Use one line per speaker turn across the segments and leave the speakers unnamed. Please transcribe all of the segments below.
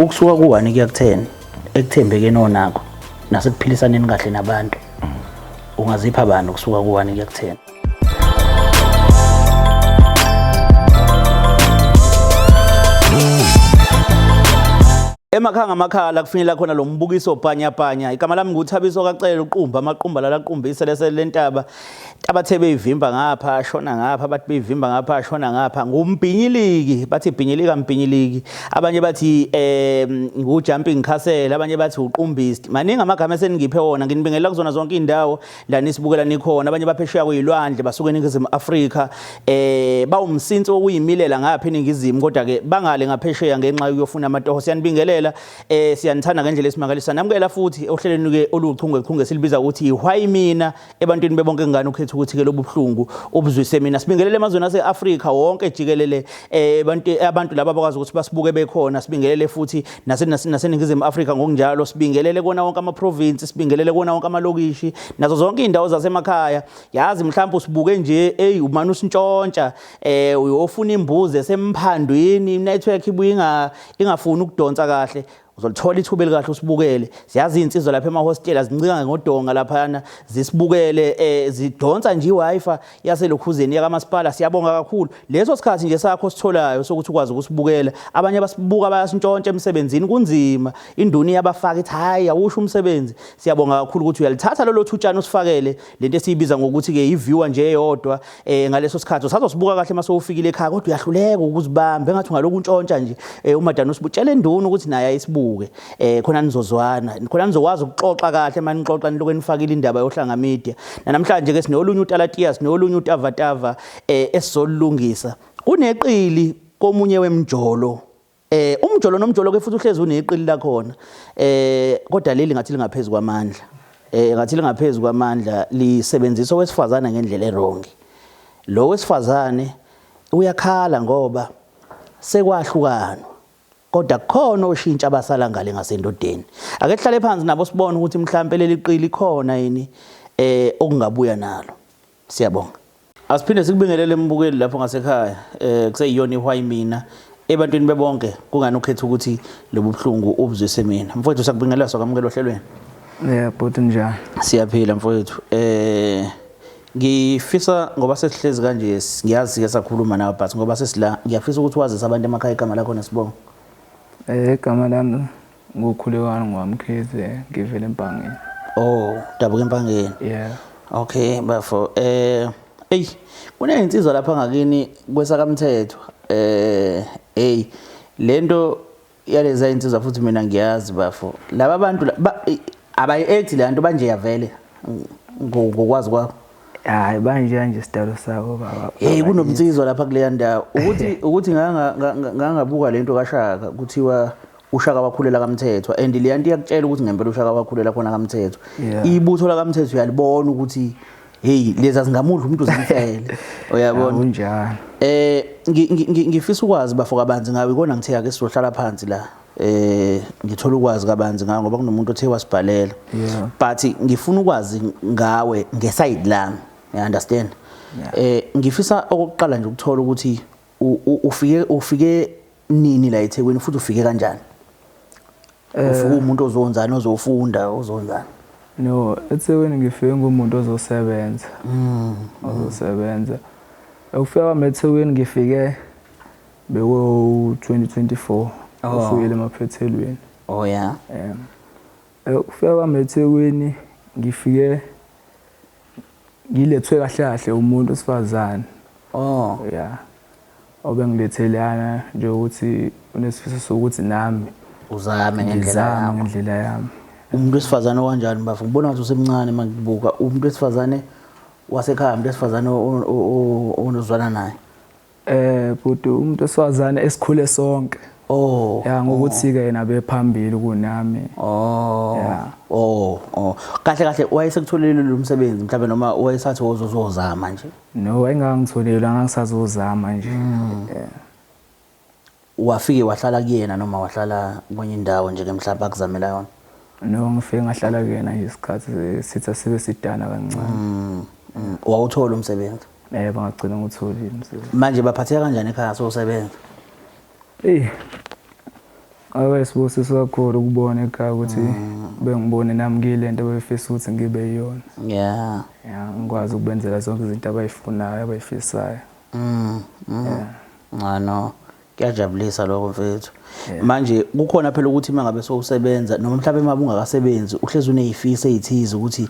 Ukusuka ku-1 kuya ku-10 ekuthembekeni onakho nasekuphilisaneni kahle nabantu, ungazipha bani ukusuka ku-1 kuya ku-10? Emakhaya ngamakhala kufinyelela khona lo mbukiso bhanyabhanya. Igama lami nguThabiso kaCele uqumba amaqumba lalaqumba iselesele lentaba. Abathe beyivimba ngapha ashona ngapha, abathi beyivimba ngapha ashona ngapha. Ngumbhinyiliki, bathi bhinyilika mbhinyiliki. Abanye bathi ngu-jumping castle, abanye bathi uqumbist. Maningi amagama eseningiphe wona, nginibingelela kuzona zonke iy'ndawo la nisibukela nikhona. Abanye baphesheya kuyilwandle basuka eNingizimu Afrika, bawumsinsi wokuyimilela ngapha eNingizimu, kodwa ke bangale ngaphesheya ngenxa yokuyofuna amatoho. Siyanibingelela, siyanithanda ngendlela esimangalisa. Namukela futhi ohlelweni ke oluchungechunge silibiza ukuthi why mina ebantwini bebonke ngani ukhetha ukuthi ke lobu buhlungu ubuzwise mina. Sibingelele emazweni ase-Afrika wonke jikelele, abantu laba abakwazi ukuthi basibuke bekhona. Sibingelele futhi naseNingizimu Afrika ngokunjalo, sibingelele kona wonke ama-province, sibingelele kona wonke amalokishi nazo zonke iy'ndawo zasemakhaya. Yazi mhlawumbe usibuke nje, eyi umane usintshontsha, uyofuna imbuzi esemphandwini, i-network ibuye ingafuni ukudonsa kahle. Uzolithola ithuba elikahle usibukele. Siyazi iy'nsizwa lapha emahostela zincika ngodonga laphayana, zisibukele, zidonsa nje i-Wi-Fi yaselokhuzeni yakamasipala. Siyabonga kakhulu. Leso sikhathi nje sakho ositholayo sokuthi ukwazi ukusibukela. Abanye basibuka bayasintshontsha emsebenzini, kunzima. Induna iyabafaka ithi hhayi awusho umsebenzi. Siyabonga kakhulu ukuthi uyalithatha lolo thutshana usifakele lento esiyibiza ngokuthi-ke i-viewer nje eyodwa, ngaleso sikhathi usazosibuka kahle uma sewufikile ekhaya, kodwa uyahluleka ukuzibamba engathi ungalokhu untshontsha nje, umadana usibutshela enduna ukuthi naye ayisibuke, khona nizozwana, khona nizokwazi ukuxoxa kahle uma nixoxa nilokhu nifakile indaba yoHlanga Media. Namhlanje ke sinolunye utalatiya, sinolunye utavatava, esizolungisa. Kuneqili komunye wemjolo. Umjolo nomjolo ke futhi uhlezi uneqili lakhona. Kodwa leli ngathi lingaphezulu kwamandla. Ngathi lingaphezulu kwamandla, lisebenzisa owesifazane ngendlela erongi. Lo wesifazane uyakhala ngoba sekwahlukanwa. Kodwa kukhona oshintsha abasala ngale ngasendodeni. Ake sihlale phansi nabo sibone ukuthi mhlambe leli qili khona yini okungabuya nalo. Siyabonga. Asiphinde sikubingelele embukeli lapho ngasekhaya. Kuseyiyona iwhy mina ebantwini bebonke kungani ukhetha ukuthi lobu buhlungu ubuzwise mina. Mfowethu sakubingelela, sokwamukela ohlelweni.
Yeah, bhuti njani?
Siyaphila mfowethu. Ngifisa ngoba sesihlezi kanje, ngiyazi sike sakhuluma nawe, but ngoba sesila ngiyafisa ukuthi wazise abantu emakhaya igama lakho nesibongo.
Igama lami nguKhulekani ngwaMkhize, ngivela eMpangeni.
Oh, dabuka eMpangeni.
Yeah.
Okay, bafo. Ey, kunezinsizwa lapha ngakini kwesakamthetho. Hey, lento yaleza insizwa futhi mina ngiyazi bafo. Laba bantu abayi-act le nto banje yavele ngokwazi kwakho.
Hayi banje nje sidalo sabo baba.
Hey, kunomnsizwa lapha kuleya ndawo. Ukuthi ngangabuka lento kaShaka, kuthiwa uShaka wakhulela kaMthethwa, and le nto iyakutshela ukuthi ngempela uShaka wakhulela khona kaMthethwa. Ibutho lakaMthethwa uyalibona ukuthi hey leza zingamudla umuntu zimfele. Uyabona?
Kunjalo.
Ngifisa ukwazi bafo kabanzi ngawe, ikona ngithe ake sizohlala phansi la. Ngithola ukwazi kabanzi ngawe ngoba kunomuntu othe wasibhalela. But ngifuna ukwazi ngawe ngeside lami. You understand? Ngifisa okokuqala nje ukuthola ukuthi ufike nini la eThekwini futhi ufike kanjani? Ufike umuntu ozonzana, ozofunda, ozonzana?
No, eThekwini ngifike ngumuntu ozosebenza. Ozosebenza. Ukufika kwami eThekwini ngifike beku 2024. Ufikele emaphethelweni.
Oh yeah.
Ukufika kwami eThekwini ngifike ngilethwe kahle kahle umuntu osifazane. Yeah. Obengilethelana nje ukuthi unesifiso sokuthi nami
uzame ngendlela yakho.
Ngendlela yami.
Umuntu wesifazane okanjani bafo? Ngibona ngathi usemncane mangibuka. Umuntu wesifazane wasekhaya, umuntu wesifazane onozwana naye.
Bhuti, umuntu wesifazane esikhule sonke. Ya, ngokuthi ke yena bephambili kunami. Ya.
Kahle kahle wayesekutholile lo msebenzi mhlawumbe noma wayesathi wozozama nje?
No, wayengangitholeli, angangisazozama nje. Yeah.
Wafike wahlala kuyena noma wahlala kwenye indawo nje ke mhlawumbe akuzamela yona?
No, ngifike ngahlala kuyena nje isikhathi sitha sibe sidana kancane.
Wawuthola umsebenzi?
Yebo, ngagcina ngitholile umsebenzi.
Manje baphatheka kanjani ekhaya sowusebenza?
Ey. Abe isibusiso kakhulu ukubona ekhaya ukuthi bengibone nami kile nto abebefisa ukuthi ngibe yiyona. Yeah, ngikwazi ukubenzela zonke izinto abayifunayo, abayifisayo. Yeah.
Ah no. Kuyajabulisa lokho mfethu. Manje kukhona phela ukuthi uma ngabe sowusebenza noma mhlawumbe uma ungakasebenzi uhlezi unezifiso ezithize ukuthi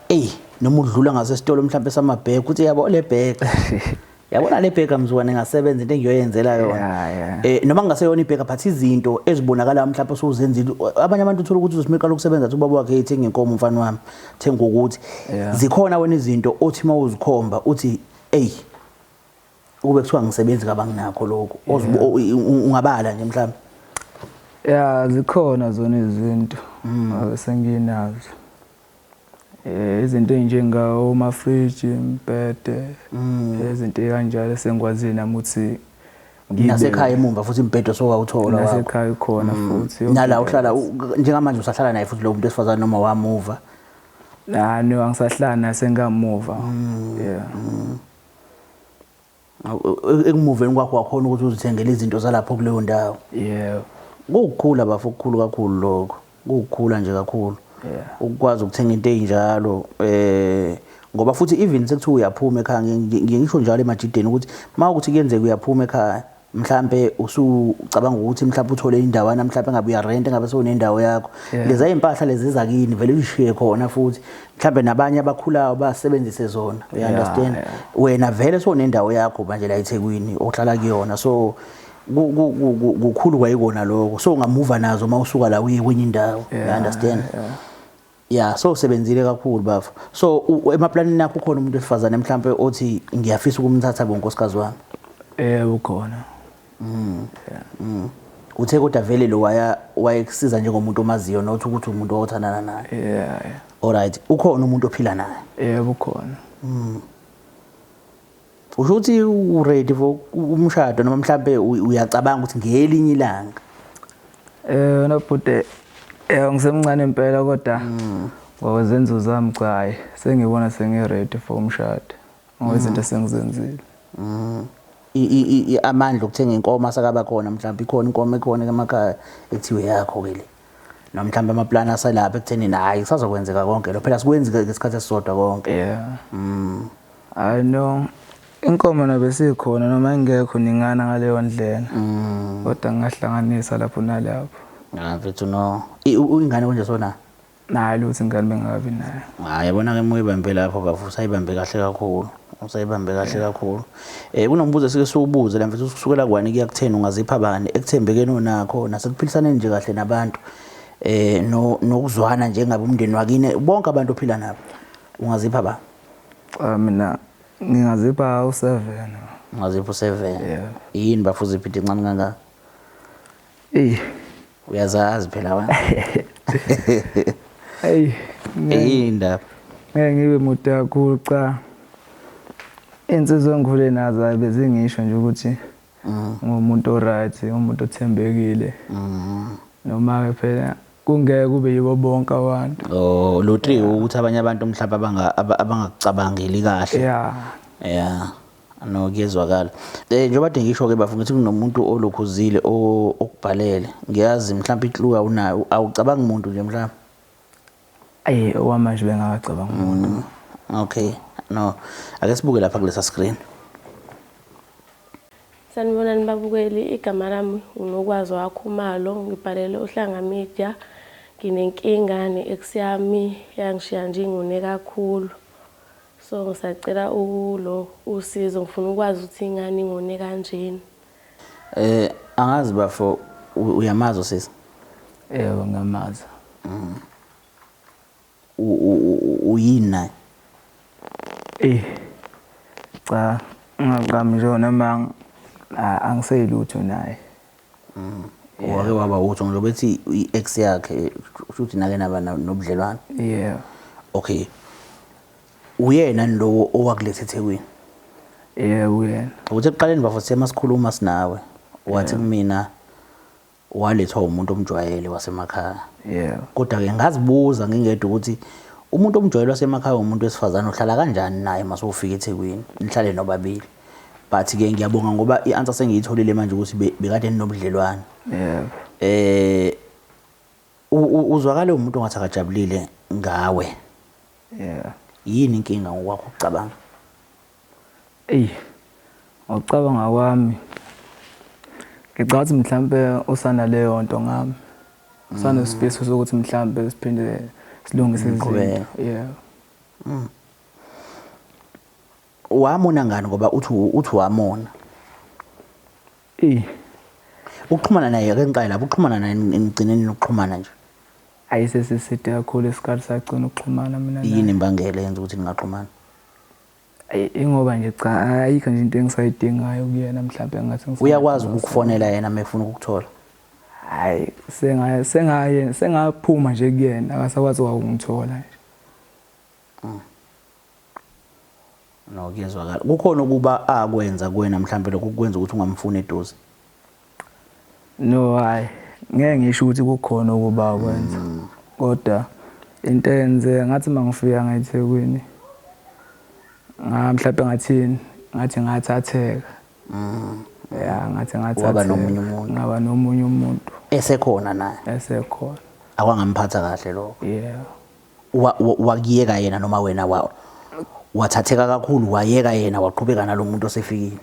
ey noma udlula ngasesitolo mhlawumbe samabhek uthi yabo le bhek. Yabona le bheka mzukwane ngasebenza into engiyoyenzela yona. Noma ngingaseyona ibheka but izinto ezibonakala mhlawumbe usuzenzile abanye abantu uthola ukuthi uzosimqala ukusebenza athi ubaba wakhe ethenga inkomo mfana wami thenga ukuthi zikhona wena izinto othi uma uzikhomba uthi ey ukube kuthiwa ngisebenzi kabanginakho lokho ungabala nje mhlawumbe.
Ya, zikhona zona izinto senginazo. Izinto ey'njengawo omafriji, imibhede, izinto ey'kanjalo sengikwazile nami ukuthi ngibe
Nasekhaya emumva futhi imbhedo sowawuthola wakho.
Nasekhaya ukhona futhi.
Nala uhlala njengamanje usahlala naye futhi lo muntu wesifazane noma wamuva?
Ah no, angisahlali naye, sengamuva. Yeah.
Ekumuveni kwakho wakhona ukuthi uzithengele izinto zalapho kuleyo ndawo.
Yeah.
Kuwukukhula bafo, okukhulu kakhulu lokho. Kuwukukhula nje kakhulu. Ukwazi ukuthenga into eyinjalo ngoba futhi even sekuthiwa uyaphuma ekhaya, ngisho njalo emajideni ukuthi mawukuthi kuyenzeka uyaphuma ekhaya mhlambe usucabanga ukuthi mhlambe uthole indawana mhlambe ngabe uyarent ngabe sewunendawo yakho. Leza impahla lezi zakini vele uyishiye khona futhi mhlambe nabanye abakhulayo basebenzise zona. You understand? Wena vele sewunendawo yakho manje la eThekwini ohlala kuyona, so kukhulu kwayikona lokho, so ungamuva nazo mawusuka la uye kwenye indawo. You understand? Yeah, so usebenzile kakhulu bafo. So emaplanini akho ukhona umuntu wesifazane mhlambe othi ngiyafisa ukumthatha bonkosikazi wami?
Ukhona.
Uthe kodwa vele lo wayekusiza njengomuntu omaziyo not ukuthi umuntu owathandana naye. All right, ukhona umuntu ophila naye?
Yebo, ukhona.
Usho ukuthi u ready for umshado noma mhlambe uyacabanga ukuthi ngelinye ilanga?
Wena bhuti, ngisemncane impela kodwa ngokwezenzo zami cha, hayi sengibona sengi ready for umshado ngoba izinto sengizenzile.
Amandla okuthenga inkomo asakaba khona mhlawumbe ikhona inkomo ekhona emakhaya ekuthiwe yakho ke le. Noma mhlawumbe amaplani aselapha ekutheni hayi kusazokwenzeka konke lo, phela sikwenzi ngesikhathi esisodwa konke.
I know inkomo nabe sikhona noma ingekho ningana ngaleyo ndlela. Kodwa ngingahlanganisa lapho nalapho.
Mfethu no. Ingane konje sona?
Nayi lutho ingane bengabi nayo.
Hayi yabona ke muyibambe lapho bafo, usayibambe kahle kakhulu. Usayibambe kahle kakhulu. Kunombuzo esike siwubuze la mfethu, kusukela kwani kuya kutheni ungazipha bani ekuthembekeni onakho nasekuphilisane nje kahle nabantu. Nokuzwana nje ngabe umndeni wakini bonke abantu ophila nabo. Ungazipha ba?
Cha mina ngingazipha u7.
Ungazipha u7.
Yeah.
Yini bafo uzipha into encane kangaka?
Ey.
Uyazazi phela wena.
Ey.
Yini ndaba?
Ngeke ngibe mude kakhulu cha. Insizwa engikhule nazo ayi bezingisho nje ukuthi ngumuntu oright, umuntu othembekile. Noma ke phela kungeke kube yibo bonke abantu.
Oh, lo 3 ukuthi abanye abantu mhlawumbe abangakucabangeli kahle. Yeah. No, kuyezwakala. Njengoba kade ngisho ke bafo ngithi kunomuntu olokhuzile okubhalele. Ngiyazi mhlawumbe iclue awunayo, awucabangi umuntu nje mhlawumbe.
Ayi, okwamanje bengakacabanga umuntu.
Okay. No. Ake sibuke lapha kulesa screen.
Sanibonani babukeli, igama lami uNokwazi waKhumalo, ngibhalele Uhlanga Media. Nginenkinga ne-ex yami yangishiya nje ingone kakhulu. So ngisacela ukulo usizo, ngifuna ukwazi ukuthi ingane ingone kanjeni.
Angazi bafo, uyamazi usisi?
Yebo, ngiyamazi.
Uyini naye?
Cha, ngingaqambi nje noma angiseyilutho naye.
Wake waba utho ngoba ethi i-ex yakhe kusho ukuthi nake naba nobudlelwano?
Yeah.
Okay. Uyena lo owakuletha eThekwini?
Yebo, uyena.
Ukuthi ekuqaleni bafo siyema sikhuluma sinawe, wathi kumina walethwa umuntu omjwayele wasemakhaya.
Yeah.
Kodwa ke ngazibuza ngingedwa ukuthi umuntu omjwayele wasemakhaya umuntu wesifazane uhlala kanjani naye masewufika eThekwini, nihlale nobabili. But ke ngiyabonga ngoba i-answer sengiyitholile manje ukuthi bekade ninobudlelwano.
Yeah.
Uzwakale umuntu ongathi akajabulile ngawe.
Yeah.
Yini inkinga ngokwakho ukucabanga?
Eyi, ngokucabanga kwami ngicabanga ukuthi mhlampe usanaleyo nto ngami. Usanesifiso sokuthi mhlampe siphinde silungise izinto. Yeah.
Wamona ngani ngoba uthi wamona?
Eh.
Ukuxhumana naye ake ngiqale lapho, ukuxhumana naye nigcine nini ukuxhumana nje?
Ayisesiside kakhulu isikhathi sagcina ukuxhumana mina naye.
Yini imbangela eyenza ukuthi ningaxhumani?
Ayi ingoba nje cha ayikho nje into engisayidingayo kuyena mhlawumbe ngathi
Uyakwazi ukukufonela yena uma efuna ukukuthola?
Hayi sengaye sengaye sengaphuma nje kuyena akasakwazi ukungithola nje.
No kuyezwakala. Kukhona ukuba akwenza kuwena mhlawumbe lokho kukwenza ukuthi ungamfuni eduze?
No hayi ngeke ngisho ukuthi kukhona ukuba akwenza. Kodwa into eyenze ngathi mangifika ngeThekwini nga mhlawumbe ngathini ngathi ngathatheka. Ya ngathi ngathatheka.
Waba nomunye umuntu.
Ngaba nomunye umuntu.
Esekhona naye.
Esekhona.
Akwangamphatha kahle lokho.
Yeah.
Wakuyeka yena noma wena wathatheka kakhulu wayeka yena waqhubeka nalomuntu osefikile?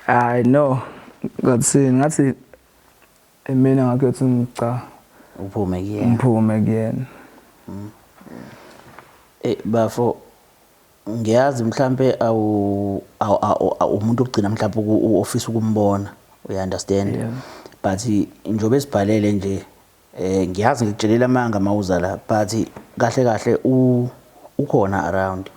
Hayi no. Ngathini ngathi mina ngakhetha cha
uphume kuyena.
Ngiphume kuyena.
Bafo ngiyazi mhlambe awu umuntu ogcina mhlambe ofisa ukumbona, you understand?
Yeah.
But njobe sibhalele nje ngiyazi ngikutshelela amanga mawuza la, but kahle kahle ukhona around.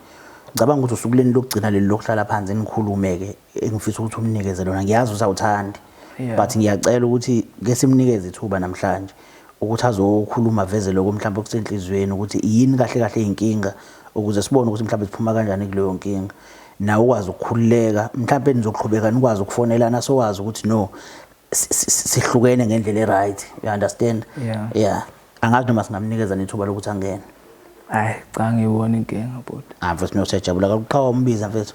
Ngicabanga ukuthi usukuleni lokugcina leli lokuhlala phansi nikhulume ke engifisa ukuthi umnikeze lona. Ngiyazi usawuthandi.
Yeah.
But ngiyacela ukuthi ke simnikeze ithuba namhlanje ukuthi azokhuluma veze lokho mhlawumbe okusenhlizweni ukuthi yini kahle kahle inkinga ukuze sibone ukuthi mhlawumbe siphuma kanjani kuleyo nkinga. Nawe ukwazi ukukhululeka, mhlawumbe nizoqhubeka nikwazi ukufonelana sowazi ukuthi no sihlukene ngendlela e-right, you understand?
Yeah.
Yeah. Angazi noma singamnikeza nethuba lokuthi angene.
Hayi cha ngiyibona inkinga bhuti.
Ah mfethu no siyajabula kakhulu, qhawa umbiza mfethu.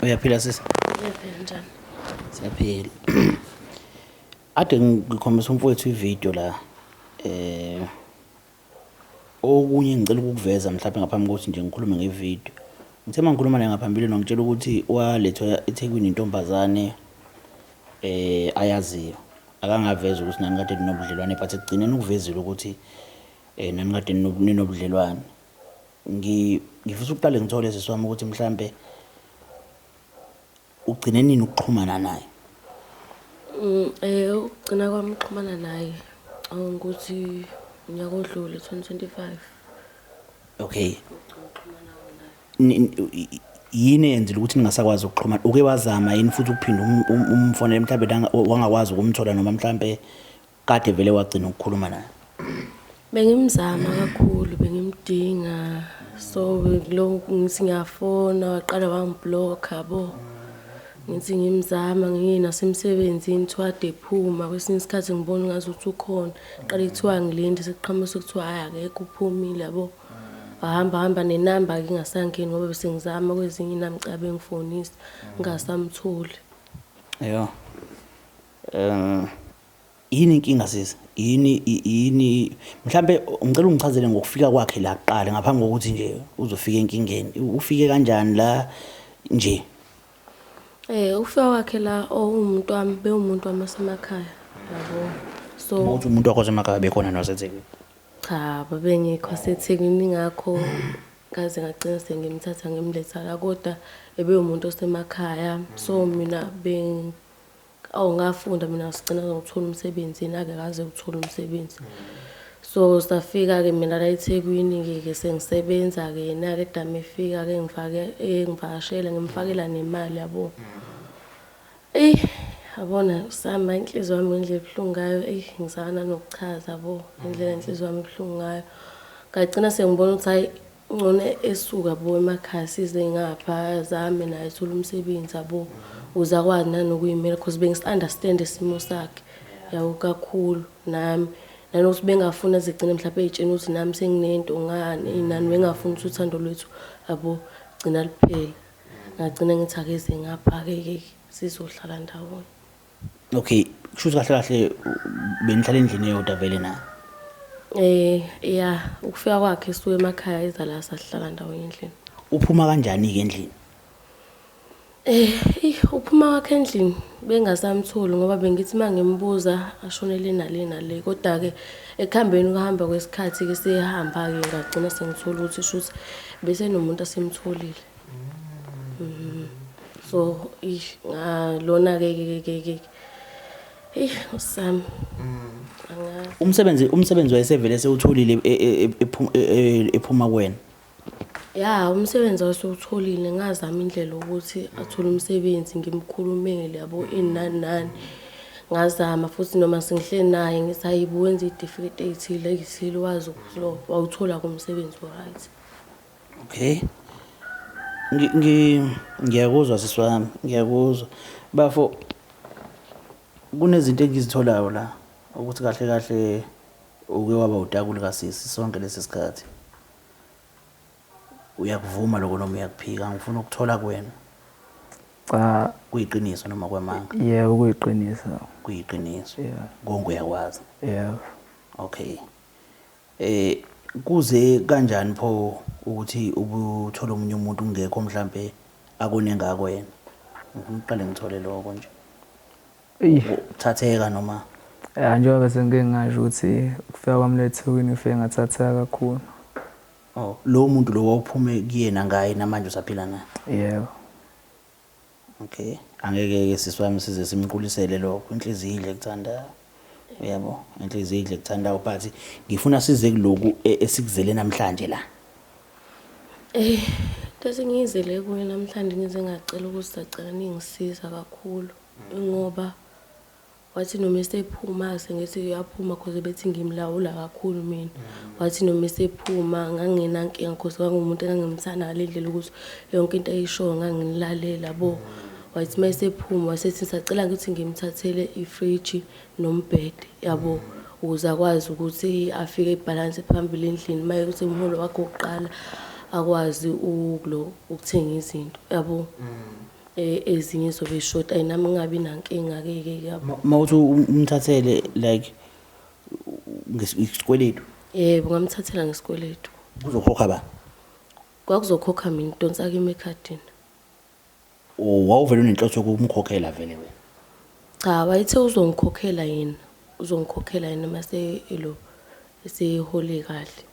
Uyaphila sisi?
Ngiyaphila njani?
Siyaphila. Ade ngikhombisa umfowethu ivideo la. Okunye ngicela ukukuveza mhlawumbe ngaphambi kokuthi nje ngikhulume ngevideo. Ngithe mangikhuluma naye ngaphambili ngitshela ukuthi walethwa eThekwini intombazane ayaziyo. Akangaveza ukuthi nani kade ninobudlelwane but ekugcineni ukuvezile ukuthi nani kade ninobudlelwane. Ngifisa ukuqale ngithole sisi wami ukuthi mhlambe ugcine nini ukuxhumana naye?
Ukugcina kwami ukuxhumana naye ukuthi unyaka odlule 2025.
Okay. Yini eyenzile ukuthi ningasakwazi ukuxhumana? Uke wazama yini futhi ukuphinda umfonele mhlambe wangakwazi ukumthola noma mhlambe kade vele wagcina ukukhuluma naye?
Bengimzama kakhulu, bengimdinga. So lokhu ngithi ngiyafona waqala wangiblock yabo. Ngithi ngimzama ngiye nasemsebenzini kuthiwa ade ephuma, kwesinye isikhathi ngibona ngazuthi ukhona. Qale kuthiwa ngilinde sekuqhamuka sekuthiwa hhayi akekho uphumile yabo. Wahamba hamba nenamba ke ngasangeni ngoba bese ngizama kwezinye inamba cha bengifonisa ngingasamtholi.
Yho. Yini inkinga sisi? Yini mhlambe ngicela ungichazele ngokufika kwakhe la kuqala ngaphambi kokuthi nje uzofika enkingeni. Ufike kanjani la nje?
Ufika kwakhe la umuntu wami bewumuntu wami wasemakhaya yabo. So
ukuthi umuntu wakho wasemakhaya bekhona naseThekwini?
Cha, babengekho waseThekwini ngakho ngaze ngagcina sengimthatha ngimletha la kodwa ebewumuntu osemakhaya. So mina ngafunda mina sigcina ngokuthola umsebenzi yena-ke akaze ukuthola umsebenzi. So safika-ke mina la eThekwini-ke ke sengisebenza-ke yena-ke edame efika-ke ngifake engivakashela ngimfakela nemali yabo. Eyi yabona sihamba inhliziyo yami ngendlela ebuhlungu ngayo, eyi ngisana nokuchaza yabo ngendlela inhliziyo yami ebuhlungu ngayo. Ngagcina sengibona ukuthi hhayi ngcono esuka bo emakhaya size ngapha azame naye ethole umsebenzi yabo ukuze akwazi nanokuyimela because bengisi-understand isimo sakhe yabo kakhulu nami. Nanokuthi bengafuni azigcine mhlawumbe ey'tshena ukuthi nami senginento ngani nani bengafuni ukuthi uthando lwethu yabo gcina liphela. Ngagcina ngithi akeze ngapha-ke ke sizohlala ndawonye.
Okay, kusho ukuthi kahle kahle benihlala endlini eyodwa vele na?
Ya, ukufika kwakhe esuka emakhaya eza la sahlala ndawonye endlini.
Uphuma kanjani-ke endlini?
Uphuma kwakhe endlini bengasamtholi ngoba bengithi uma ngimbuza ashone le nale nale. Kodwa-ke ekuhambeni kuhamba kwesikhathi-ke sehamba-ke ngagcina sengithola ukuthi shuthi bese nomuntu asemtholile. So lona-ke ke ke ke eyi Nkosi angazi.
Umsebenzi wayesevele sewutholile ephuma kuwena?
Ya, umsebenzi wayesewutholile, ngazama indlela yokuthi athole umsebenzi ngimkhulumele yabo ini nani nani. Ngazama futhi noma sengihleli naye ngithi hayibo wenza iy'tifiketi ey'thile ey'thile wazi ukuthi lo wawuthola kumsebenzi o-right.
Okay. Ngiyakuzwa sisi wami, ngiyakuzwa. Bafo, kunezinto engizitholayo la ukuthi kahle kahle uke waba utakuli kasisi sonke lesi sikhathi. Uyakuvuma lokho noma uyakuphika? Ngifuna ukuthola kuwena.
Cha.
Kuyiqiniso noma kwamanga?
Yebo, kuyiqiniso.
Kuyiqiniso.
Yeah.
Konke uyakwazi.
Yebo.
Okay. Kuze kanjani pho ukuthi ubuthola omunye umuntu ungekho mhlambe akone ngako yena? Ngifuna uqale ngithole lokho nje.
Eyi.
Uthatheka noma?
Ya, njengoba sengike ngasho ukuthi ukufika kwami la eThekwini ngifike ngathatheka kakhulu.
Oh, lo muntu lo wawuphume kuyena ngaye namanje usaphila naye?
Yebo.
Okay. Angeke ke sisi wami size simqulisele lokho, inhliziyo idle kuthandayo. Uyabo, inhliziyo idle kuthandayo, but ngifuna size kuloku esikuzele namhlanje la.
Into esengiyizele kuyo namhlanje ngize ngacela ukuthi sacela ningisiza kakhulu ngoba wathi noma esephuma sengithi uyaphuma cause bethi ngimlawula kakhulu mina. Wathi noma esephuma ngangingenankinga cause kwangumuntu engangimthanda ngale ndlela ukuthi yonke into ayishoyo ngangilalela bo. Wathi uma esephuma wasethi ngisacela ukuthi ngimthathele ifriji nombhede yabo ukuze akwazi ukuthi afike ebhalanse phambili endlini uma ukuthi umholo wakhe wokuqala akwazi ukuthenga izinto yabo. Ezinye zobe zishoda ayi nami ngingabi nankinga ke ke yabo.
Mawuthi umthathele like ngesikweletu?
Yebo, ngamthathela ngesikweletu.
Kuzokhokha ba?
Kwakuzokhokha mina, idonsa kimi ekhadini.
Wawuvele unenhloso yokumkhokhela vele wena?
Cha, wayethe uzongikhokhela yena. Uzongikhokhela yena mase elo esehole kahle.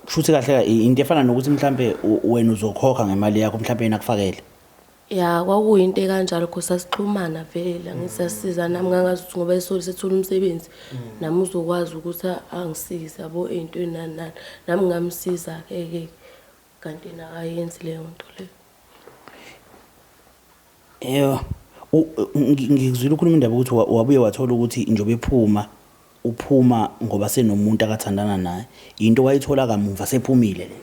Kushuthi kahle into efana nokuthi mhlambe wena uzokhokha ngemali yakho mhlambe yena akufakele.
Ya, kwakuyinto ekanjalo cause sasixhumana vele, angisasiza nami ngangazi ukuthi ngoba esole sethola umsebenzi nami uzokwazi ukuthi angisize yabo ey'ntweni nani nani. Nami ngamsiza ke ke kanti yena akayenzi leyo nto leyo.
Yebo. Ngikuzwile ukhuluma indaba ukuthi wabuye wathola ukuthi njengoba ephuma uphuma ngoba senomuntu akathandana naye. Into wayithola kamumva sephumile le.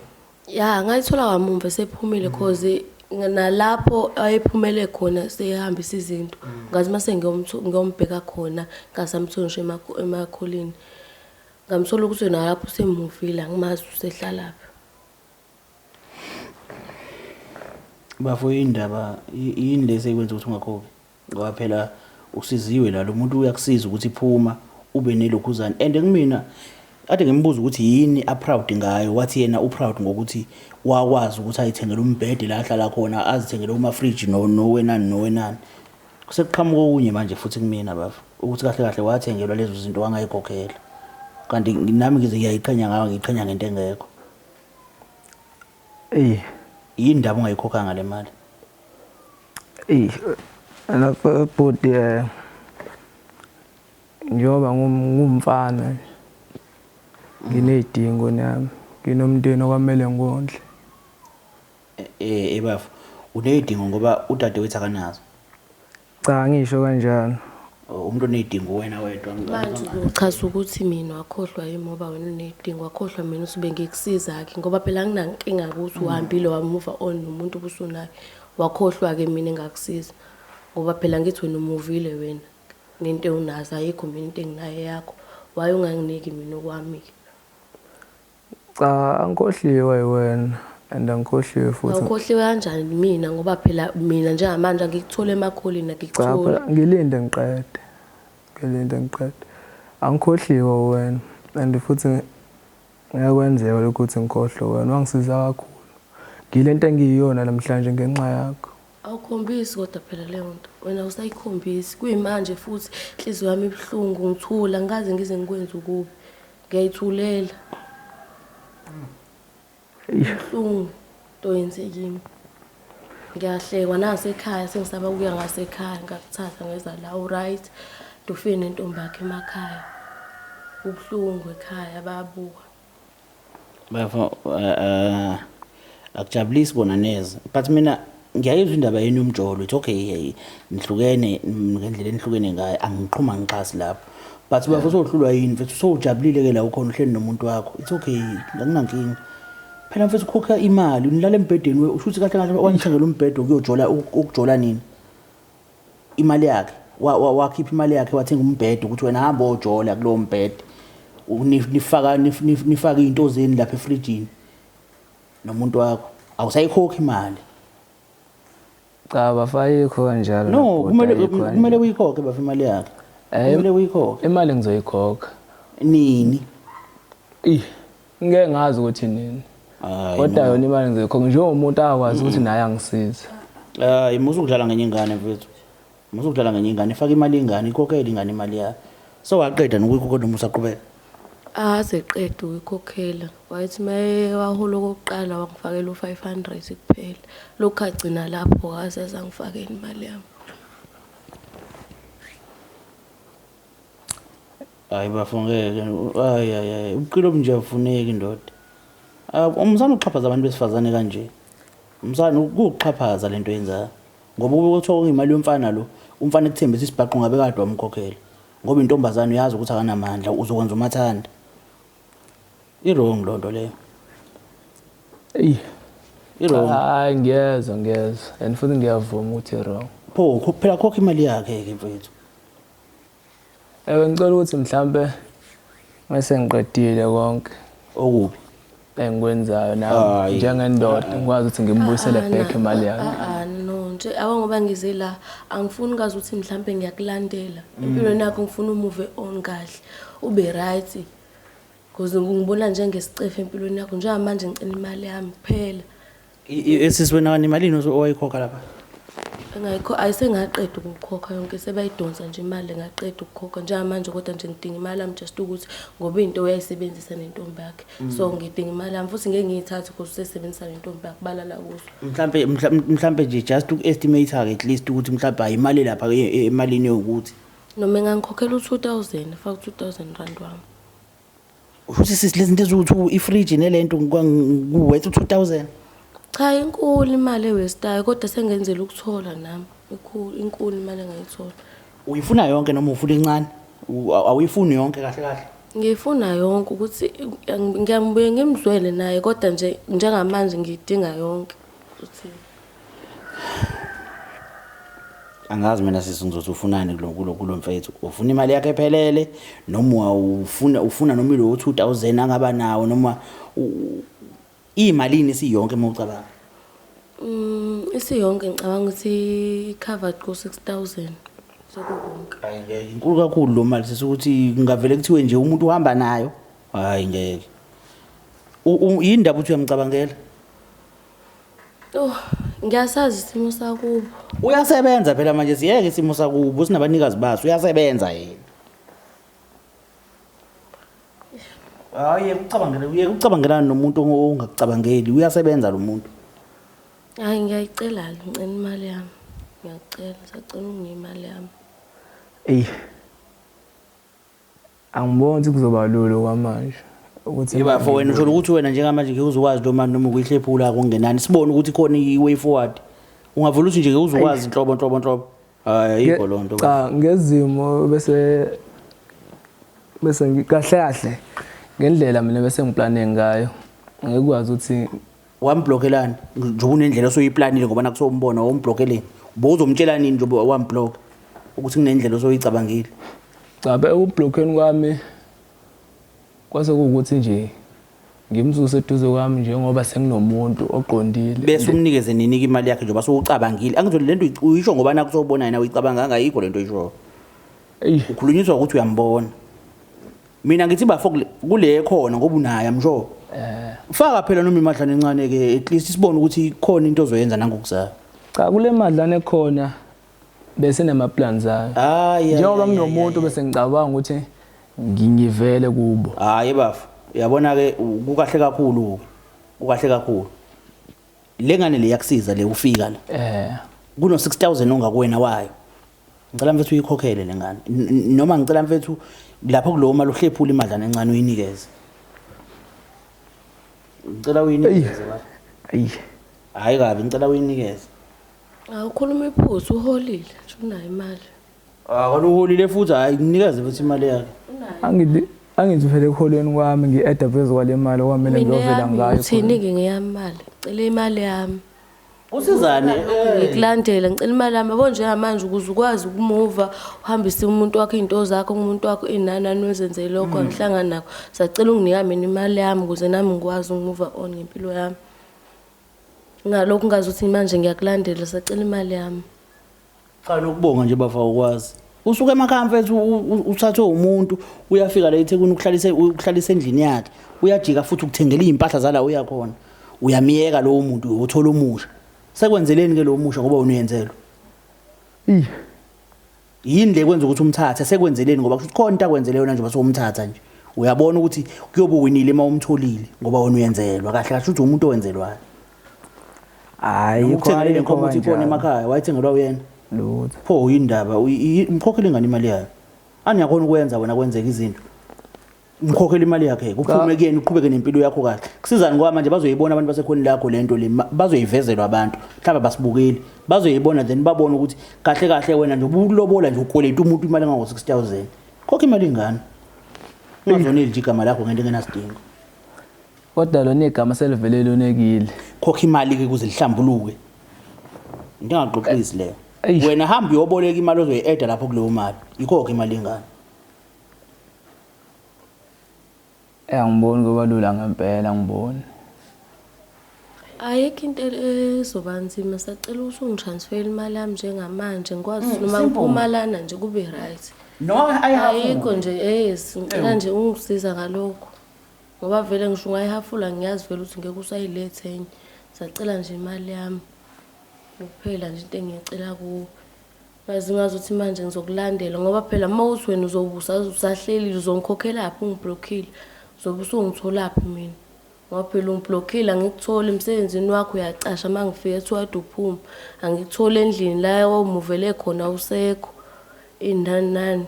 Ya, ngayithola kamumva sephumile cause nalapho ayephumele khona sehambisa izinto. Ngathi mase ngiyombheka khona ngasamtholi ngisho emakholini. Ngamthola ukuthi nalapho usemuvile angimazi usehlalaphi.
Bafo, indaba yini lesi ekwenza ukuthi ungakhokhi? Ngoba phela usiziwe la, lo muntu uyakusiza ukuthi phuma ube nelokhuzana. And kumina kade ngimbuza ukuthi yini a-proud ngayo, wathi yena u-proud ngokuthi wakwazi ukuthi ayithengele umbhede la ahlala khona, azithengele umafriji nowenani nowenani. Sekuqhamuka okunye manje futhi kumina bafo, ukuthi kahle kahle wathengelwa lezo zinto wangayikhokhela. Kanti nami ngize ngiyayiqhenya ngayo, ngiyiqhenya ngento engekho.
Eyi.
Yini indaba ungayikhokhanga le mali?
Eyi, lapha bhuti njengoba ngumfana nginey'dingo nami, nginomndeni okwamele ngiwondle.
Bafo, uney'dingo ngoba udadewethu akanazo?
Cha, ngisho kanjalo.
Umuntu oney'dingo wena wedwa.
Manje uchaza ukuthi mina wakhohlwa yimi ngoba wena uney'dingo, wakhohlwa mina ukuthi bengikusiza-ke ngoba phela anginankinga ukuthi uhambile wamuva on nomuntu obusunaye. Wakhohlwa-ke mina engakusiza ngoba phela ngithi wena umuvile wena nento onazo ayikho mina into enginayo yakho. Why unganginiki mina okwami-ke?
Cha, angikhohliwe wena. And angikhohliwe futhi.
Awukhohliwe kanjani mina ngoba phela mina njengamanje angikutholi emakholini
Cha
angikutholi.
phela ngilinde ngiqede. Ngilinde ngiqede. Angikhohliwe wena and futhi ngeke kwenzeka lokhu ukuthi ngikhohlwe wena wangisiza kakhulu. Ngilento engiyiyona namhlanje ngenxa yakho.
Awukhombisi kodwa phela leyo nto. Wena usayikhombisi. Kuyimanje futhi inhliziyo yami ibuhlungu ngithula ngikaze ngize ngikwenze ukubi. Ngiyayithulela. Ibuhlungu into yenze kimi. Ngiyahlekwa nasekhaya sengisaba ukuya ngasekhaya ngakuthatha ngeza la uright. Ndufike nentombi yakhe emakhaya. Kubuhlungu ekhaya bayabuka.
Bafo akujabulisi kona neze but mina ngiyayizwa indaba yenu yomjolo it's okay hey, nihlukene ngendlela enihlukene ngayo angiqhuma ngixhasi lapho but bafo sohlulwa yini mfethu sowujabulile ke la ukhona uhleli nomuntu wakho it's okay akunankinga phela mfethu ukhokha imali unilala embhedeni usho ukuthi kahle kahle wangithengela umbhedo ukuyojola ukujola nini imali yakhe wakhipha imali yakhe wathenga umbhedo ukuthi wena hamba ojola kulowo mbhede nifaka nifaka izinto zenu lapha efrijini nomuntu wakho awusayikhokhi imali.
Cha bafo ayikho kanjalo.
No, kumele uyikhokhe bafo imali yakhe. Kumele uyikhokhe.
Imali ngizoyikhokha.
Nini?
Ngeke ngazi ukuthi nini. Kodwa yona imali ngizoyikhokha njengomuntu akwazi ukuthi naye angisize.
Hayi musu ukudlala ngenye ingane mfethu. Musu ukudlala ngenye ingane, ifaka imali ingane, ikhokhele ingane imali yakhe. So waqeda nokuyikhokhela noma usaqhubeka?
Azeqeda ukuyikhokhela. Wayethi maye wahola okokuqala wangifakela u-500 kuphela. Lokhu agcina lapho akaze angifakele imali yami.
Hayi bafo ngeke. Hayi hayi hayi ubuqili obunje abufuneki ndoda. Umsana uxhaphaza abantu besifazane kanje. Umsana ukuxhaphaza lento yenzayo. Ngoba kube kuthiwa imali yomfana lo, umfana ekuthembisa isibhaqo ngabe kade wamkhokhela. Ngoba intombazane uyazi ukuthi akanamandla uzokwenza umathanda. I-wrong loo nto leyo.
Eyi.
I-wrong.
Hayi ngiyezwa ngiyezwa and futhi ngiyavuma ukuthi i-wrong.
Pho phela khokha imali yakhe ke mfethu.
Ewe ngicela ukuthi mhlambe mase ngiqedile konke
okubi
engikwenzayo nami njengendoda ngikwazi ukuthi ngimbuyisele back imali yakhe.
No nje awu ngoba ngize la angifuni kazi ukuthi mhlambe ngiyakulandela. Empilweni yakho ngifuna umove on kahle ube right. Because ngibona njengesicefe empilweni yakho njengamanje ngicela imali yami kuphela.
Esisi wena imali owayikhokha lapha?
Engayikho ayisengaqeda ukukhokha yonke sebayidonsa nje imali ngaqeda ukukhokha njengamanje kodwa nje ngidinga imali yami just ukuthi ngoba into uyayisebenzisa nentombi yakhe. So ngidinga imali yami futhi ngeke ngiyithathe because usesebenzisa nentombi yakhe balala kuzo.
Mhlambe mhlambe nje just uku-estimate at least ukuthi mhlambe ayimali lapha emalini yokuthi
noma engangikhokhela u2000 faka u2000 rand wami.
Usho sisi lezi zinto eziwu2 ifridge nelento kuwethu 2000.
Cha inkulu imali ewestayo kodwa sengenzela ukuthola nami. Inkulu imali engayithola.
Uyifuna yonke noma ufuna incane? Awuyifuni yonke kahle kahle?
Ngiyifuna yonke ukuthi ngiyambuye ngimzwele naye kodwa nje njengamanje ngiyidinga yonke. Uthi
angazi mina sisi ngizothi ufunani kulo mfethu. Ufuna imali yakhe ephelele noma ufuna noma ilo 2000 angaba nawo noma imalini isiyonke uma ucabanga?
Isiyonke ngicabanga ukuthi covered ku 6000 sekukonke.
Hayi ngeke inkulu kakhulu lo mali sisi ukuthi kungavele kuthiwe nje umuntu uhamba nayo. Hayi ngeke. Yini ndaba uthi uyamcabangela?
Oh, ngiyasazi isimo sakubo.
Uyasebenza phela manje siyeke isimo sakubo sinabanikazi baso uyasebenza yena. Hayi ukucabangela uye ukucabangelana nomuntu ongakucabangeli uyasebenza lo muntu.
Hayi ngiyayicela ngicela imali yami. Ngiyacela sacela unginike imali yami.
Ey. Angiboni ukuthi kuzoba lula kwamanje. Ukuthi
Yebo for wena usho ukuthi wena njengamanje ngeke uzokwazi lo mali noma ukuyihlephula kungenani sibone ukuthi khona i-way forward. Ungavula ukuthi nje ngeke uzokwazi inhlobo nhlobo nhlobo. Hayi ayikho lo nto.
Cha ngezimo bese kahle kahle ngendlela mina bese ngiplane ngayo ngikwazi ukuthi
wamblokelani njengoba unendlela osoyiplanile ngoba nakusombona wamblokeleni ubozomtshela nini njengoba wamblock ukuthi kunendlela osoyicabangile.
Cha be ukublockeni kwami kwase kuwukuthi nje Ngimsuse eduze kwami njengoba senginomuntu oqondile.
Bese umnikeze nini imali yakhe njengoba sowucabangile? Angizwe lento uyisho ngoba nakho sowubona yena uyicabanga ayikho lento oyisho. Ukhulunyiswa ukuthi uyambona. Mina ngithi bafo kule khona ngoba unaye amsho. Faka phela noma imadlana encane ke, at least sibone ukuthi khona into ozoyenza nangokuzayo.
Cha, kule madlana ekhona bese nama plans ayo.
Hayi.
Njengoba nginomuntu bese ngicabanga ukuthi ngivele kubo.
Hayi bafo, uyabona ke kukahle kakhulu. Kukahle kakhulu. Lengane le yakusiza le ufika la. Kuno 6000 ongakuwena wayo. Ngicela mfethu uyikhokhele lengane. Noma ngicela mfethu lapho kulowo mali uhlephula imadlana encane uyinikeze. Ngicela uyinikeze baba.
Ayi.
Hayi kabi, ngicela uyinikeze.
Awukhuluma iphuzu, uholile nje, unayo imali.
Ah, kona uholile futhi, hayi nginikeze futhi imali yakhe.
Unayo.
Angithi phela ekuholweni kwami ngi-adda phezu kwale mali okwamele
Mina
ngiyovela
yami
ngayo.
uthini ke ngeyami imali? Ngicela imali yami.
Usizane.
Ngikulandela, ngicela imali yami. Yabo njengamanje ukuze ukwazi ukumuva uhambise umuntu wakho izinto zakho, umuntu wakho inani wenzenzele lokho angihlangani nakho. Sacela unginika mina imali yami ukuze nami ngikwazi ukumuva on ngempilo yami. Ngalokho ngazi ukuthi manje ngiyakulandela, sacela imali yami.
Cha, nokubonga nje bafa ukwazi. Usuke emakhaya mfethu uthathwe umuntu, uyafika la eThekwini ukuhlalisa endlini yakhe. Uyajika futhi ukuthengela izimpahla zala uyakhona. Uyamiyeka lowo muntu uthola omusha. Sekwenzeleni ke lo musha ngoba unuyenzelwa? Yini le kwenza ukuthi umthathe? Sekwenzeleni ngoba kusho khona into akwenzele yona nje bese umthatha nje. Uyabona ukuthi kuyobe uwinile uma umtholile ngoba wena uyenzelwa kahle kahle ukuthi umuntu owenzelwayo.
Hayi,
ukuthengele lenkomo uthi ikhona emakhaya, wayithengelwa uyena.
Lutho.
Pho yindaba umkhokhele ingane imali yayo. Aniyakhona ukwenza wena kwenzeka izinto. Umkhokhele imali yakhe, kuphume kuyena uqhubeke nempilo yakho kahle. Kusizani ngoba manje bazoyibona abantu basekhoneni lakho lento le, bazoyivezelwa abantu. Mhlawumbe basibukeli, bazoyibona then babone ukuthi kahle kahle wena nje ubulobola nje ukweleta umuntu imali engango 6000. Khokha imali ingane. Ungazoneli nje igama lakho ngento engenasidingo.
Kodwa lona igama selivele lonekile.
Khokha imali ke ukuze lihlambuluke. Into engaxoxisi leyo. Wena hamba uyoboleka imali ozoyi-adda lapho kuleyo mali. Ikhokhe imali ingane.
Angiboni kuba lula ngempela, ngiboni.
Ayikho into ezoba nzima, sacela ukuthi ungitransfer imali yami njengamanje ngikwazi ukuthi noma
Simple.
ngiphuma lana nje kube right.
No,
Ayikho nje, yes, ngicela nje ungisiza ngalokho. Ngoba vele ngisho ungayihafula ngiyazi vele ukuthi ngeke usayilethe enye. Sacela nje imali yami. Kuphela nje into engiyicela kuwe. Ngazi ngazuthi manje ngizokulandela ngoba phela uma uthi wena uzobusa usahlelile uzongikhokhelaphi ungiblockile. Uzobe usungitholaphi mina? Ngoba phela ungiblockile angikutholi emsebenzini wakho, uyacasha uma ngifika kuthiwa kade uphuma. Angikutholi endlini la omuvele khona usekho. Inani nani.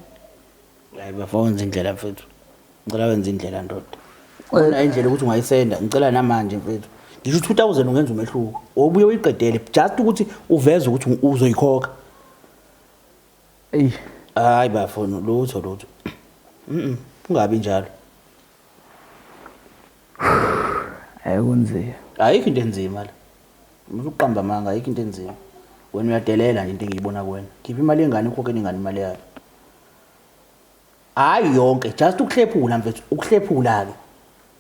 Hayi bafo, wenza indlela mfethu. Ngicela wenze indlela ndoda. Khona indlela ukuthi ungayisenda, ngicela namanje mfethu. Ngisho 2000 ungenza umehluko. Obuye uyiqedele just ukuthi uveze ukuthi uzoyikhokha.
Ey.
Hayi bafo, lutho lutho. Ungabi njalo.
Hayi kunzima.
Ayikho into enzima la. Umuntu uqamba amanga, ayikho into enzima. Wena uyadelela nje into engiyibona kuwena. Khipha imali yengane ukhokhele ingane imali yayo. Hayi yonke, just ukuhlephula mfethu, ukuhlephula ke.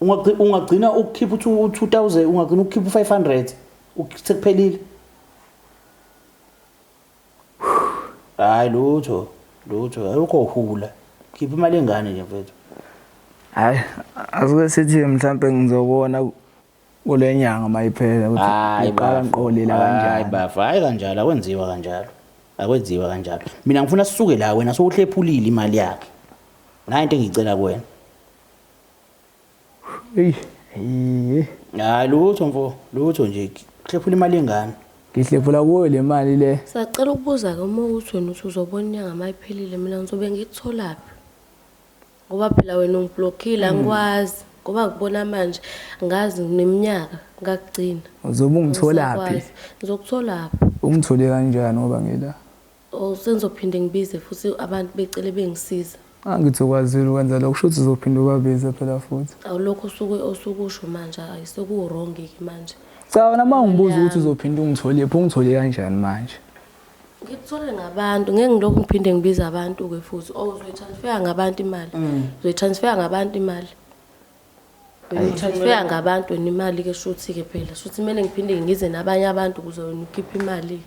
Ungagcina ukukhipha u-2000, ungagcina ukukhipha u-500, sekuphelile. Hayi lutho, lutho, ayukho uhula. Khipha imali yengane nje mfethu.
Hayi, asuke sithi mhlambe ngizobona kule nyanga mayiphela ukuthi
Hayi
ngiqala
bafo.
ngiqolile
Hayi
kanjani.
bafo, hayi kanjalo, akwenziwa kanjalo. Akwenziwa kanjalo. Mina ngifuna sisuke la wena sowuhlephulile imali yakhe. Nayi into engiyicela kuwena.
Eyi, eyi.
Hayi lutho mfo, lutho nje. Hlephula imali yengane.
Ngihlephula kuyo le mali le.
Sacela ukubuza ke uma uthi wena uthi uzobona inyanga mayiphelile, mina ngizobe ngikutholaphi? Ngoba phela wena ungiblockile angikwazi. Ngoba ngikubona manje ngazi neminyaka ngakugcina.
Uzobe ungitholaphi?
Angisakwazi. Ngizokutholaphi?
Ungithole kanjani ngoba ngila?
Oh, sengizophinde ngibize futhi abantu becele bengisiza.
Angithi ukwazile ukwenza lokho, kusho ukuthi uzophinde ubabize phela futhi.
Awulokho usuke osukusho manje, hayi sekuwrong ke manje.
Cha, wena uma ungibuza ukuthi uzophinde ungitholephi, ungithole kanjani manje?
Ngikuthole ngabantu, ngeke ngilokhu ngiphinde ngibize abantu ke futhi. Oh, uzoyitransfer ngabantu imali. Uzoyitransfer ngabantu imali. Wena utransfer ngabantu wena imali-ke shuthi-ke phela shuthi kumele ngiphinde ngize nabanye abantu ukuze wena ukhiphe imali-ke.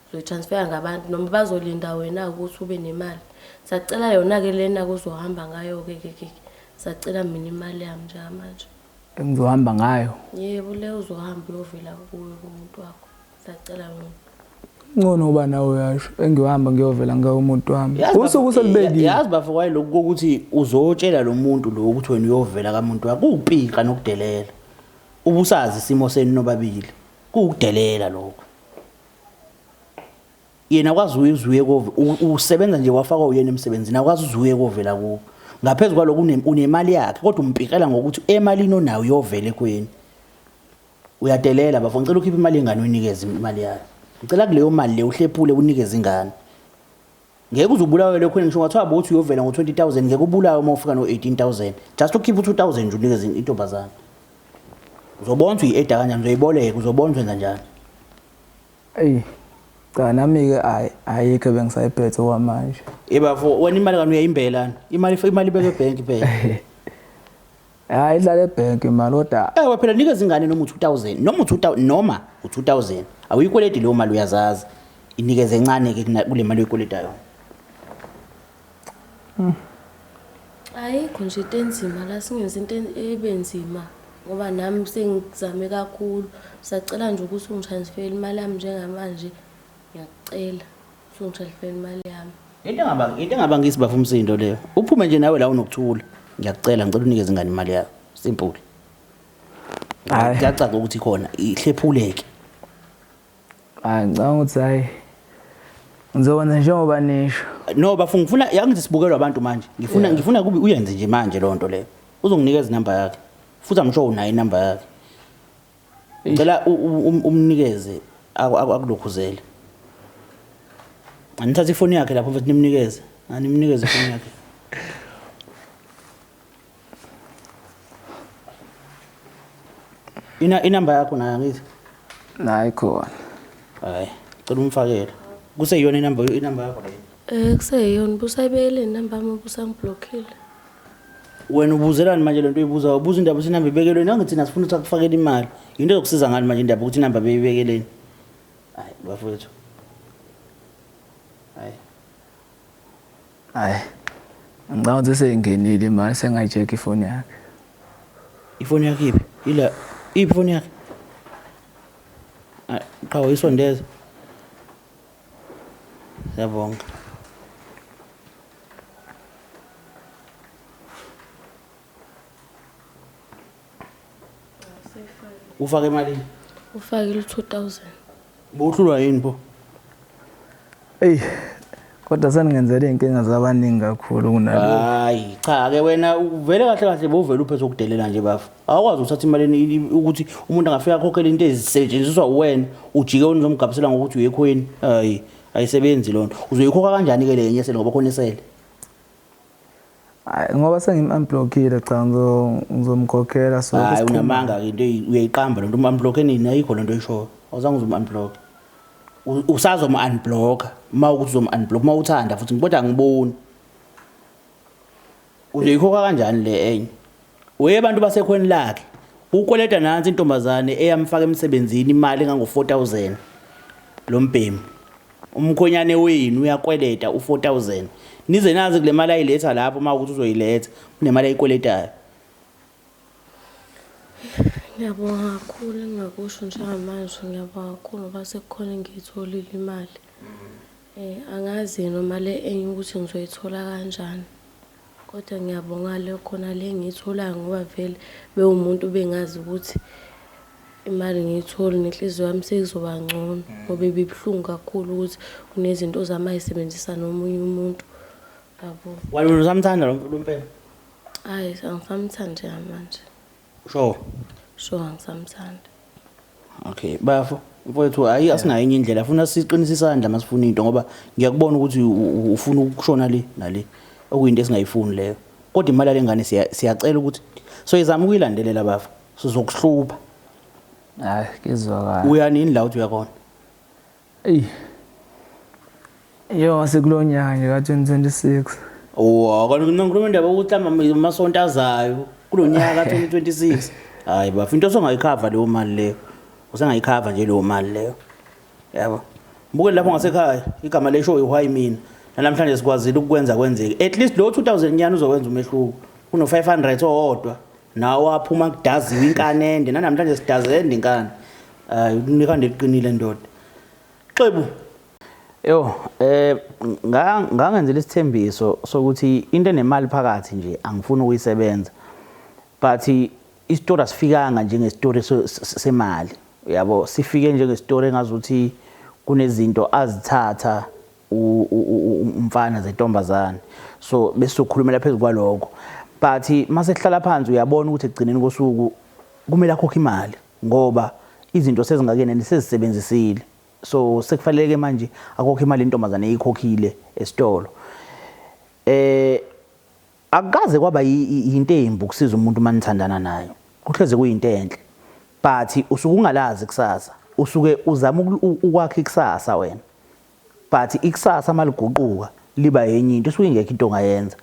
Uzoyitransfer ngabantu noma bazolinda wena ukuthi ube nemali. Sacela yona-ke lena-ke uzohamba ngayo-ke ke ke. Sacela mina imali yami njengamanje.
Engizohamba ngayo?
Yebo, le uzohamba uyovela kuyo kumuntu wakho. Sacela yona.
Ngcono uba nawe uyasho engiyohamba ngiyovela ngawo umuntu wami. Usuku uselibekile.
Yazi bafo kwaye lokhu kokuthi uzotshela lo muntu lo ukuthi wena uyovela kamuntu wakho kuwupika nokudelela. Ubusazi isimo senu nobabili. Kuwukudelela lokho. Yena akwazi uze uye kove usebenza nje wafakwa uyena emsebenzini akwazi uze uye kovela kubo. Ngaphezu kwalokho unemali yakhe kodwa umpikela ngokuthi emalini onayo uyovela ekhweni. Uyadelela bafo ngicela ukhiphe imali yengane uyinikeze imali yayo. Ngicela kuleyo mali le uhlephule unikeze ingane. Ngeke uze ubulawe lokho ngisho ngathiwa bothi uyovela ngo-20000 ngeke ubulawe uma ufika no-18000. Just ukhiphe u-2000 nje unikeze intombazane. Uzobona ukuthi uyi-eda kanjani uzoyiboleka uzobona ukuthi wenza njani.
Eyi cha nami-ke ayi ayikho ebengisayiphethe okwamanje.
Yebafo wena imali kani uyayimbelani? Imali imali ibekwe ebhenki phela.
Hayi idlala ebhenki imali kodwa
Ewe phela nikeza ingane noma u-2000 noma u-2000 noma u-2000 awuyikweleti leyo mali uyazazi inikeze encane ke kule mali oyikweletayo.
Ayikho nje into enzima la singenza into ebe nzima ngoba nami sengizame kakhulu. Sacela nje ukuthi ungitransfere imali yami njengamanje ngiyakucela ukuthi ungitransfere imali yami.
Into engaba into engabangisi bafo umsindo leyo. Uphume nje nawe la unokuthula. Ngiyakucela ngicela unikeze ingane imali yayo. Simple.
Hhayi.
Kuyacaca ukuthi khona ihlephuleke.
Hayi ngicabanga ukuthi hayi ngizokwenza njengoba nisho.
No bafo ngifuna yangithi sibukelwa abantu manje. Ngifuna ngifuna kube uyenze nje manje lonto leyo. Uzonginikeza inamba yakhe. Futhi I'm sure unayo inamba yakhe. Ngicela umnikeze akulokhuzele. Anithathe ifoni yakhe lapho mfethu nimnikeze. Animnikeze ifoni yakhe. Ina inamba yakho nayo angithi?
Nayi khona.
Hayi, cela umfakele. Kuseyiyona inamba inamba yakho leyo.
Eh kuseyiyona ubusayibekele inamba yami ubusangiblockile.
Wena ubuzelani manje lento oyibuzayo? Ubuza indaba ukuthi inamba ibekelweni angithi thina sifuna ukuthi akufakele imali. Yinto ezokusiza ngani manje indaba ukuthi inamba beyibekeleni? Hayi bafowethu. Hayi.
Hayi. Ngicabanga ukuthi seyingenile imali sengayi-check ifoni yakhe.
Ifoni yakhe iphi? Ila iphi ifoni yakhe? Hayi, qhawe isondeza. Siyabonga. Ufake emalini?
Ufakile u-2000.
Bowuhlulwa yini pho?
Eyi kodwa seningenzela iy'nkinga zabaningi kakhulu kunalokhu.
Hayi cha ke wena uvele kahle kahle bowuvele uphethe ukudelela nje bafo. Awukwazi ukuthatha imali ukuthi umuntu angafika akhokhele into ezisetshenziswa uwena ujike wena uzomgabisela ngokuthi uyekhweni. Hayi ayisebenzi lonto. Uzoyikhokha kanjani ke le yenye esele ngoba khona esele?
Hayi ngoba sengim-unblockile cha ngizomkhokhela so
Hayi unamanga ke into uyayiqamba lento um-unblock nini ayikho lento oyishoyo. Awuzange uzom-unblock. Usazom-unblocka uma ukuthi uzom-unblock uma uthanda futhi kodwa angiboni. Uzoyikhokha kanjani le enye? Uye abantu basekhweni lakhe. Ukweleta nansi intombazane eyamfaka emsebenzini imali engango-4000 lo mbhemu. Umkhonyane wenu uyakweleta u-4000. Nize nazi kule mali ayiletha lapho uma ukuthi uzoyiletha kunemali ayikweletayo.
Ngiyabonga kakhulu engingakusho njengamanje ngiyabonga kakhulu ngoba sekukhona engiyitholile imali. Eh angazi noma le enye ukuthi ngizoyithola kanjani. Kodwa ngiyabonga le khona le engiyitholayo ngoba vele bewumuntu bengazi ukuthi imali ngiyitholi nenhliziyo yami sekuzoba ngcono ngoba ibibuhlungu kakhulu ukuthi kunezinto zami ayisebenzisa nomunye umuntu. Yabo.
Wena usamthanda lo mpela?
Hayi angisamthandi njengamanje.
Sure.
Sure angisamthandi.
Okay, bafo. Mfowethu hayi asinayo enye indlela funa siqinise isandla masifuna into ngoba ngiyakubona ukuthi ufuna ukushona le nale okuyinto esingayifuni leyo. Kodwa imali yalengane siyacela ukuthi soyizama ukuyilandelela bafo. Sizokuhlupha.
Hayi kizwakala.
Uya nini la uthi uyakhona?
Eyi. Yo sekulo nyaka nje ka-2026.
Oh, kanti ngikhuluma indaba yokuthi mhlawumbe amasonto azayo. Kulo nyaka 2026. Hayi bafo, into osongayikhava leyo mali leyo. Usengayikhava nje leyo mali leyo. Yabo. Mbukeli lapho ngasekhaya, igama leshow iwhy mina. Namhlanje sikwazile ukukwenza kwenzeke. At least lo 2000 nyana uzokwenza umehluko. Kuno 500 owodwa. Nawo aphuma kudaziwe inkani ende. Nanamhlanje sidazende inkani. Hayi unikande liqinile ndoda. Xebu. Yo, ngangenzela isithembiso sokuthi into enemali phakathi nje angifuni ukuyisebenza. But isitori asifikanga njengestori semali. Uyabo, sifike njengestori engazuthi kunezinto azithatha umfana zentombazane. So bese sokhulumela phezulu kwalokho. But mase kuhlala phansi uyabona ukuthi ekugcineni kosuku kumele akhokhe imali ngoba izinto sezingakene sezisebenzisile. So sekufanele manje akhokhe imali intombazane eyikhokhile esitolo. Akukaze kwaba into embi ukusiza umuntu uma nithandana naye. Kuhleze kuyinto enhle. But usuke ungalazi kusasa. Usuke uzama ukwakha ikusasa wena. But ikusasa maliguquka liba yenye into, usuke ingekho into ongayenza.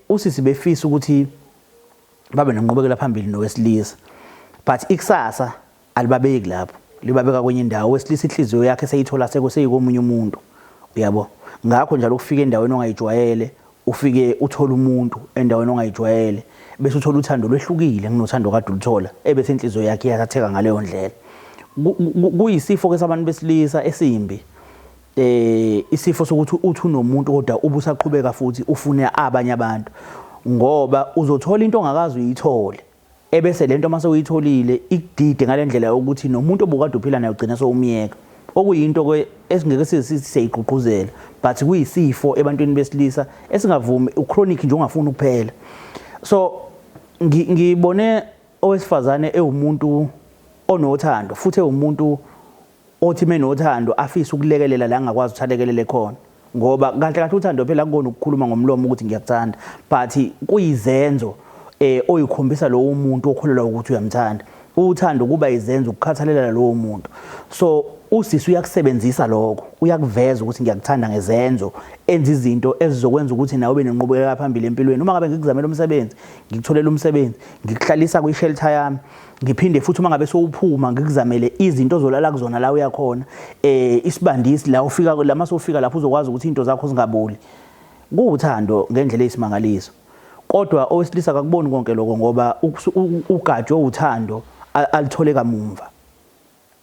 Usisi befisa ukuthi babe nenqubekela phambili nowesilisa. But ikusasa alibabeki lapho, libabeka kwenye indawo. Owesilisa inhliziyo yakhe seyithola seyikomunye umuntu. Uyabo? Ngakho njalo ukufika endaweni ongayijwayele, ufike uthola umuntu endaweni ongayijwayele, bese uthola uthando lwehlukile kunothando kade uluthola, ebese inhliziyo yakhe iyathatheka ngaleyo ndlela. Kuyisifo ke sabantu besilisa esimbi. Isifo sokuthi uthi unomuntu kodwa ubusaqhubeka futhi ufune abanye abantu, ngoba uzothola into ongakaze uyithole. Ebese lento mase uyitholile ikudide ngalendlela yokuthi nomuntu obukade uphila naye ugcina sewumyeka. Okuyinto ke esingeke siyigqugquzela, but kuyisifo ebantwini besilisa esingavumi, uchronic nje ongafuni ukuphela. So ngibone owesifazane ewumuntu onothando futhi ewumuntu othi menothando afise ukulekelela la angakwazi ukuthi alekelele khona, ngoba kahle kahle uthando phela akukona ukukhuluma ngomlomo ukuthi ngiyakuthanda, but kuyizenzo oyikhombisa lowo muntu okholelwa ukuthi uyamthanda. Uthando kuba izenzo, ukukhathalela lowo muntu. So usisi uyakusebenzisa lokho, uyakuveza ukuthi ngiyakuthanda ngezenzo, enza izinto ezizokwenza ukuthi nawe ube nenqubekela phambili empilweni. Uma ngabe ngikuzamela umsebenzi, ngikutholela umsebenzi, ngikuhlalisa kwi-shelter yami, ngiphinde futhi uma ngabe sowuphuma ngikuzamele izinto ozolala kuzona la uyakhona, isibandisi la ufika, la mase ufika lapho uzokwazi ukuthi izinto zakho zingaboli. Kuwuthando ngendlela eyisimangaliso. Kodwa owesilisa akakuboni konke lokho ngoba ugajwe uthando alithole kamumva.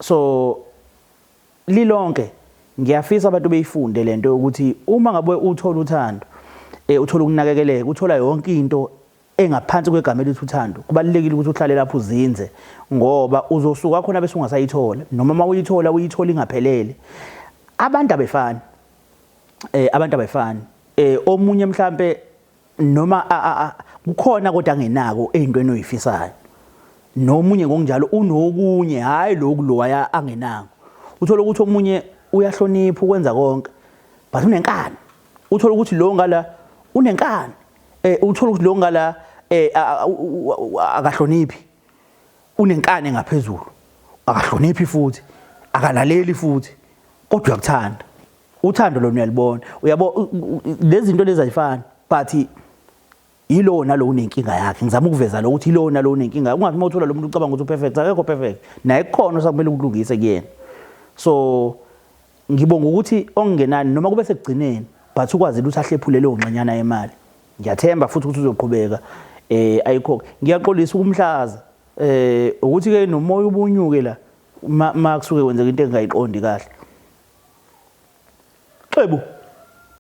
So lilonke ngiyafisa abantu beyifunde lento yokuthi uma ngabe uthola uthando, uthola ukunakekeleka, uthola yonke into engaphansi kwegama elithi uthando, kubalulekile ukuthi uhlale lapho uzinze, ngoba uzosuka khona bese ungasayithola, noma uma uyithola uyithola ingaphelele. Abantu abefani, abantu abefani. Omunye mhlambe noma kukhona kodwa angenako eyintweni oyifisayo, nomunye ngokunjalo unokunye, hayi lokhu lowaya angenako. Uthola ukuthi omunye uyahlonipha ukwenza konke, but unenkani. Uthola ukuthi lo ngala unenkani. Uthola ukuthi lo ngala akahloniphi, unenkani ngaphezulu, akahloniphi futhi, akalaleli futhi, kodwa uyakuthanda. Uthando lona uyalibona. Uyabo, lezi zinto lezi ayifani, but yilowo nalowo unenkinga yakhe. Ngizama ukuveza lokho ukuthi yilowo nalowo unenkinga. Ungathi uma uthola lo muntu ucabanga ukuthi uperfect, akekho perfect. Naye kukhona osakumele ukulungise kuyena. So ngibonga ukuthi okungenani noma kube sekugcineni, but ukwazile ukuthi ahlephule leyo ngxenyana yemali. Ngiyathemba futhi ukuthi uzoqhubeka ayikhokhe. Ngiyaxolisa ukumhlaza ukuthi ke nomoya ubunyuke la ma kusuke kwenzeka into engayiqondi kahle. Xebu.